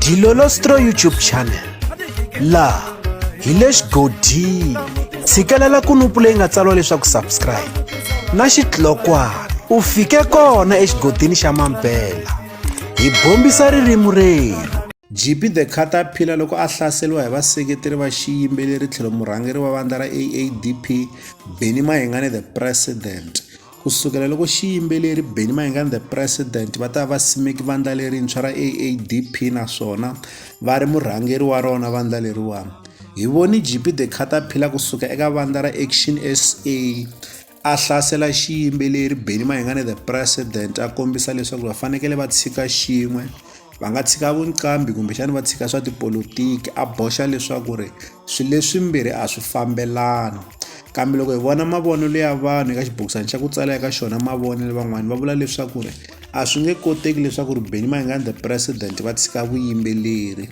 Dilolostro YouTube channel laha hi le xigodini tshikelela kunupu leyi nga tsariwa leswaku subscribe na xitlokwana u fike kona exigodini xa mampela hi bombisa ririmi rerhu. Jeepy the Caterpillar loko a hlaseriwa hi vaseketeri va xiyimbeleri tlhelo murhangeri wa vandla ra AADP Benny Mayengani the President. Ku sukela loko xiyimbeleri Benny Mayengani the President va ta va simeki vandla lerintshwa ra AADP naswona va ri murhangeri wa rona vandla leriwani. Hi voni Jeepy the Caterpillar kusuka eka vandla ra Action SA a hlasela xiyimbeleri Benny Mayengani the President a kombisa leswaku va fanekele va tshika xin'we va nga tshika vunqambi kumbexana va tshika swa tipolotiki a boxa leswaku ri swilo leswimbirhi a swi fambelani kambe loko hi vona mavonelo ya vanhu eka xibokisana xa ku tsala eka xona mavonelo van'wani va vula leswaku ri a swi nge koteki leswaku ri Benny Mayengani the President va tshika vuyimbeleri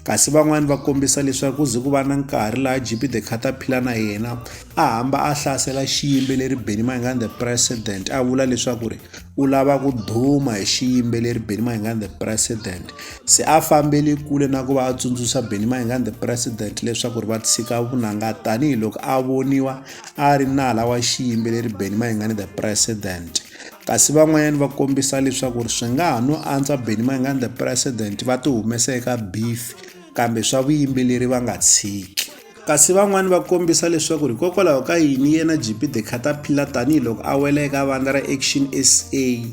kasi van'wani va kombisa leswaku ku ze ku va na nkarhi laha Jeepy the Caterpillar na yena a hamba a hlasela xiyimbeleri Benny Mayengani the President a vula leswaku ri u lava ku duma hi xiyimbeleri Benny Mayengani the President se a fambeli kule na ku va a tsundzuxa Benny Mayengani the President leswaku ri va tshika vunanga tanihiloko a voniwa a ri nala wa xiyimbeleri Benny Mayengani the President kasi van'wanyana va kombisa leswaku ri swi nga ha no antswa Benny Mayengani the President va ti humesa eka beef kambe swa vuyimbeleri va nga tshiki. Kasi van'wana va kombisa leswaku hikokwalaho ka yini yena Jeepy the Caterpillar tanihiloko a wela eka vandla ra Action SA,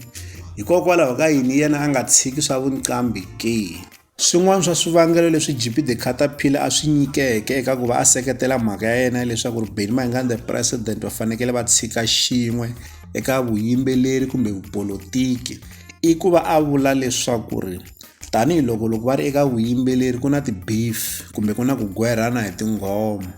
hikokwalaho ka yini yena a nga tshiki swa vunqambhi ke? Swin'wana swa swivangelo leswi Jeepy the Caterpillar a swi nyikeke eka ku va a seketela mhaka ya yena ya leswaku ri Benny Mayengani the President va fanekele va tshika xin'we eka vuyimbeleri kumbe vupolotiki i ku va a vula leswaku ri Tanihi loko loko va ri eka vuyimbeleri ku na ti-beef kumbe ku na ku gwerhana hi tinghoma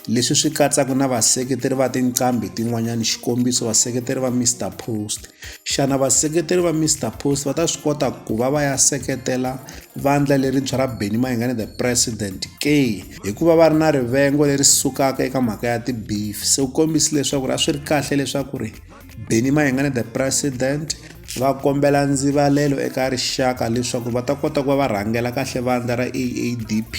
leswi swi katsaka na vaseketeri va tinqambi tin'wanyana xikombiso vaseketeri va Mister Post xana vaseketeri va Mister Post va ta swi kota ku va va ya seketela vandla lerintshwa ra Benny Mayengani the President ke hikuva va ri na rivengo leri sukaka eka mhaka ya ti-beef se u kombise leswaku ri a swi ri kahle leswaku ri Benny Mayengani the President va kombela ndzivalelo eka rixaka leswaku va ta kota ku va va rhangela kahle vandla ra AADP.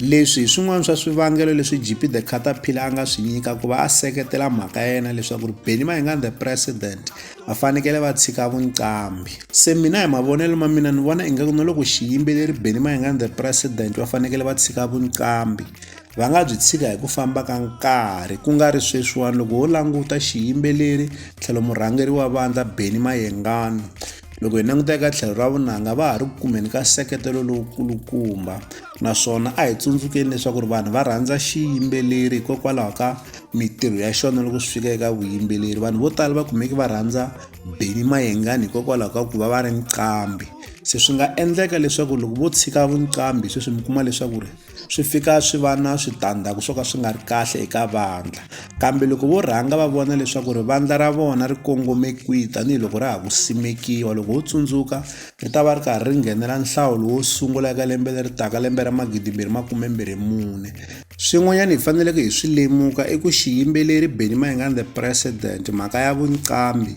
Leswi hi swin'wana swa swivangelo leswi Jeepy the Caterpillar a nga swi nyika ku va a seketela mhaka ya yena leswaku ri Benny Mayengani the President va fanekele va tshika vunqambi. Se mina hi mavonelo ma mina ni vona ingaku na loko xiyimbeleri Benny Mayengani the President va fanekele va tshika vunqambi Va nga byi tshika hi ku famba ka nkarhi ku nga ri sweswiwani loko ho languta xiyimbeleri tlhelo murhangeri wa vandla Benny Mayengani loko hi languta eka tlhelo ra vunanga va ha ri ku kumeni ka nseketelo lowukulukumba naswona a hi tsundzukeni leswaku ri vanhu va rhandza xiyimbeleri hikokwalaho ka mitirho ya xona loko swi fika eka vuyimbeleri vanhu vo tala va kumeke va rhandza Benny Mayengani hikokwalaho ka ku va va ri nqambi se swi nga endleka leswaku loko vo tshika vunqambi sweswi mi kuma leswaku ri swi fika swi va na switandzhaku swo ka swi nga ri kahle eka vandla kambe loko vo rhanga va vona leswaku ri vandla ra vona ri kongome kwihi tanihiloko ra ha ku simekiwa loko ho tsundzuka ri ta va ri karhi ri nghenela nhlawulo wo sungula eka lembe leri taka lembe ra magidimbirhi makumembirhi mune swin'wanyana hi faneleke hi swi lemuka i ku xiyimbeleri Benny Mayengani the President mhaka ya vunqambi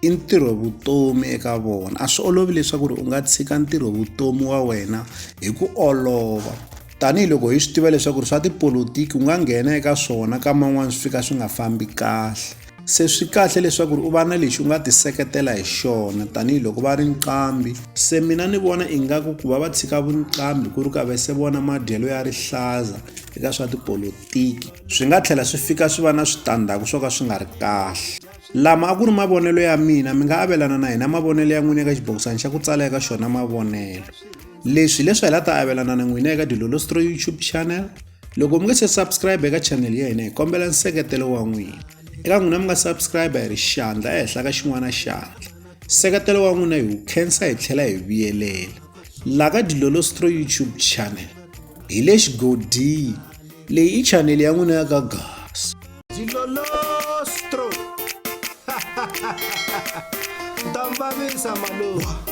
i ntirhovutomi eka vona a swi olovi leswaku ri u nga tshika ntirhovutomi wa wena hi ku olova tanihiloko hi swi tiva leswaku ri swa tipolotiki u nga nghena eka swona ka man'wani swi fika swi nga fambi kahle se swi kahle leswaku ri u va na lexi u nga ti seketela hi xona tanihiloko va ri nqambi se mina ni vona ingaku ku va va tshika vunqambi ku ri ka ve se vona madyelo ya rihlaza eka swa tipolotiki swi nga tlhela swi fika swi va na switandzhaku swo ka swi nga ri kahle Lama a ku ri mavonelo ya mina, mi nga avelana na hina mavonelo ya n'wina eka xibokisana xa ku tsala eka xona mavonelo. Leswi hi leswi hi la ta avelana na n'wina eka Dilolostro YouTube channel. Loko mi nga se subscribe eka channel ya hina hi kombela nseketelo wa n'wina. Eka n'wina mi nga subscribe hi ri xandla ehenhla ka xin'wana xandla. Nseketelo wa n'wina hi wu khensa hi tlhela hi vuyelela. La ka Dilolostro YouTube channel hi le xigodini. Leyi i chanel ya n'wina ya ka Gasa. Dilolostro. Nta mi vavisa malume.